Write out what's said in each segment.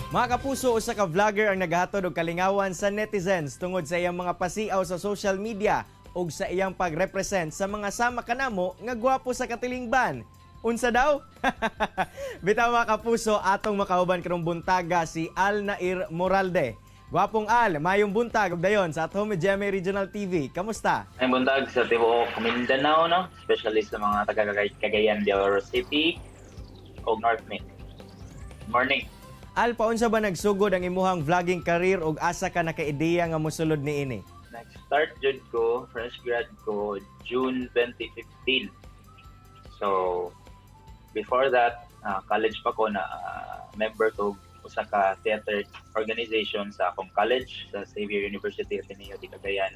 Mga kapuso, usa ka vlogger ang naghatod og kalingawan sa netizens tungod sa iyang mga pasiaw sa social media ug sa iyang pagrepresent sa mga sama kanamo nga gwapo sa katilingban. Unsa daw? Bitaw, mga kapuso, atong makauban karong buntaga si Al Nair Moralde. Gwapong Al, mayong buntag ug dayon sa At Home with GMA Regional TV. Kamusta? Ay, buntag sa tibuok Mindanao, no? Especially sa mga taga Cagayan de Oro City o North Mid. Morning. Al, paunsa ba nagsugod ang imuhang vlogging career ug asa ka naka-ideya nga mosulod niini? Nag-start jud ko, fresh grad ko, June 2015. So, before that, college pa ko na member ko usa ka theater organization sa akong college sa Xavier University Ateneo de Cagayan.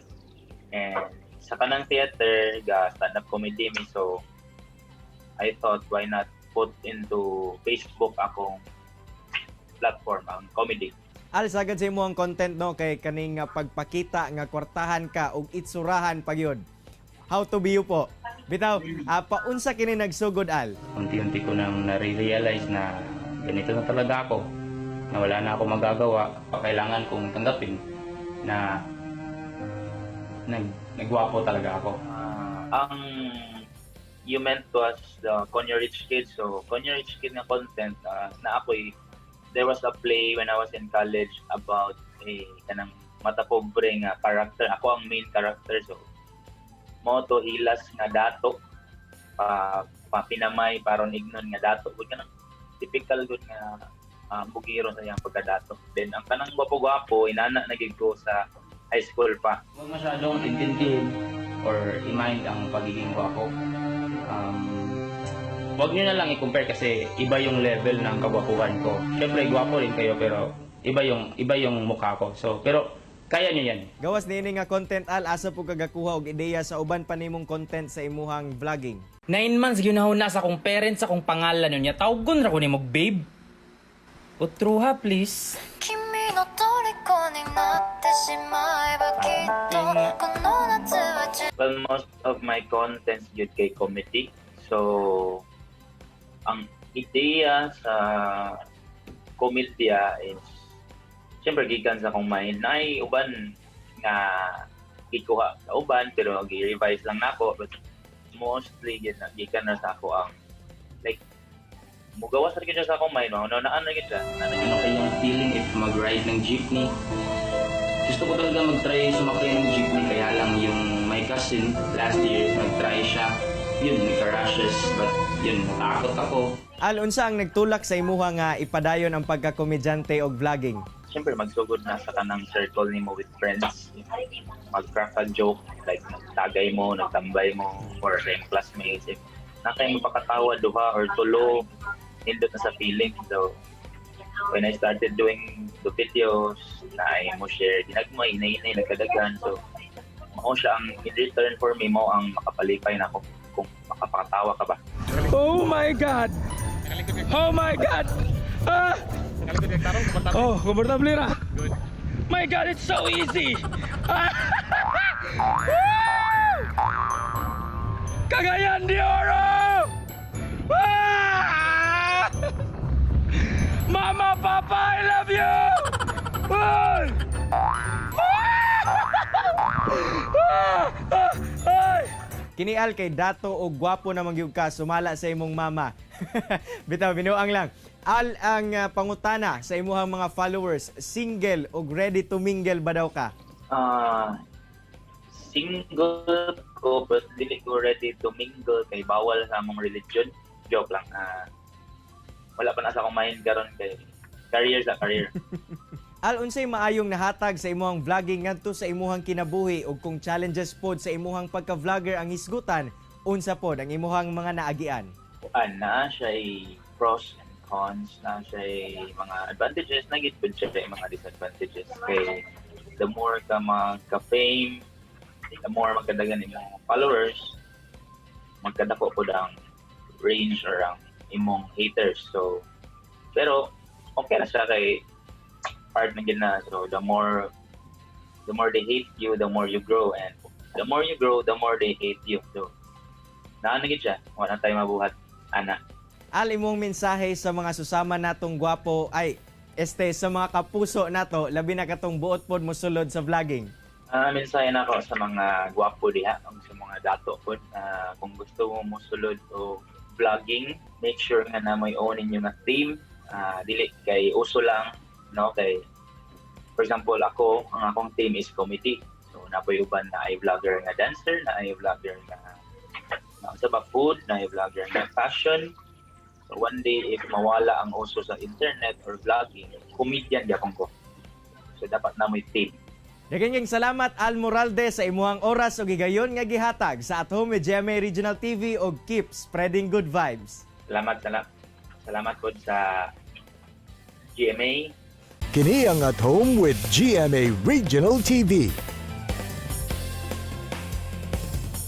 And sa kanang theater, ga stand-up comedy mi, so I thought, why not put into Facebook akong platform ang comedy. Al, sagad sa imong content, no, kay kaning nga pagpakita nga kwartahan ka ug itsurahan pa gyud. How to be you po. Bitaw, paunsa kini nagsugod, Al? Unti-unti ko nang nare-realize na ganito na talaga ako, na wala na ako magagawa. Kailangan kong tanggapin na nagwapo talaga ako. Ah, ang you meant was the Conyo Rich Kid. So, Conyo Rich Kid na content na ako'y there was a play when I was in college about a kanang mata pobre nga character. Ako ang main character. So, mao to hilas nga dato pa papinamay paron ignon nga dato gud, kanang typical gud nga bugiro sa iyang pagkadato. Then ang kanang gwapo-gwapo inana na gid ko sa high school pa. Huwag masyadong intindihin or i-mind ang pagiging gwapo. Huwag nyo na lang i-compare kasi iba yung level ng kagwapuhan ko. Siyempre, gwapo rin kayo, pero iba yung mukha ko. So, pero kaya nyo yan. Gawas niini nga content, Al, asa po kagakuha og ideya sa uban pa nimong content sa imuhang vlogging? 9 months ginahuna sa akong parents sa akong pangalan niya. Tawgon ra ko nimo babe. Utruha, please. 君の虜になってしまえばきっとこの夏は Well, most of my contents jud kay comedy. So, ang ideya sa komedya is siyempre gikan sa akong mind na ay uban nga gikuha sa uban, pero gi-revise lang nako, but mostly gid na gikan na sa ako ang like mugawas ra gyud siya sa akong mind, no, naan na gyud siya na gyud. Ano kayong feeling if mag-ride ng jeepney? Gusto ko talaga mag-try sumakay ng jeepney, kaya lang yung my cousin last year nag-try siya. Yun, nagka-rashes, but yun, natakot ako. Al, unsa ang nagtulak sa imuha nga ipadayon ang pagkakomedyante og vlogging? Siyempre magsugod na sa kanang circle nimo with friends, mag-crack a joke, like nagtagay mo, nagtambay mo or sa imong classmates, if nakay mo pakatawa duha or tulo, nindot na sa feeling. So when I started doing the videos na ay mo share ginagmay, inay-inay nagkadagan. So mao siya ang in return for me, mo ang makapalipay na ako kung makapakatawa ka ba. Oh my God. Oh my God. Ah! Oh, komportable ra. My God, it's so easy. Ah! Woo! Cagayan de Oro! Ah! Mama, Papa, I love you! Ay! Ah! Ah! Ay! Kini, Al, kay dato og gwapo na gyud ka sumala sa imong mama. Bitaw, binuang lang. Al, ang pangutana sa imuhang mga followers, single og ready to mingle ba daw ka? Ah, single ko but dili ko ready to mingle kay bawal sa among religion. Joke lang. Wala pa na sa akong mind karon kay career sa career. Al, unsay maayong nahatag sa imuhang vlogging ngadto sa imuhang kinabuhi ug kung challenges pod sa imuhang pagka-vlogger ang hisgutan, unsa pod ang imuhang mga naagian? An na siya pros and cons, na siya mga advantages, na gid pud siya mga disadvantages kay the more ka magka-fame, the more magkadagan imong followers, magkadako pud ang range or ang imong haters. So pero okay na siya kay part na gid na. So the more they hate you, the more you grow, and the more you grow, the more they hate you. So naa na gid siya, wala tayo mabuhat ana. Al, imong mensahe sa mga susama natong gwapo ay Este sa mga kapuso nato, labi na katong buot pod mosulod sa vlogging? Ah, mensahe nako sa mga gwapo diha ug sa mga dato pod, kung gusto mo mosulod og vlogging, make sure nga naa moy own ninyo nga theme. Ah, dili kay uso lang, no? Kay for example, ako, ang akong theme is comedy. So naa poy uban naay vlogger nga dancer, naay vlogger nga na sa ba food, naay vlogger nga fashion. So one day, if mawala ang uso sa internet or vlogging, comedian gyapon ko. So dapat naa moy theme. Daghang salamat, Al Moralde, sa imuhang oras ug higayon nga gihatag sa At Home with GMA Regional TV og keep spreading good vibes. Salamat, salamat. Salamat po sa GMA. Kini ang At Home with GMA Regional TV.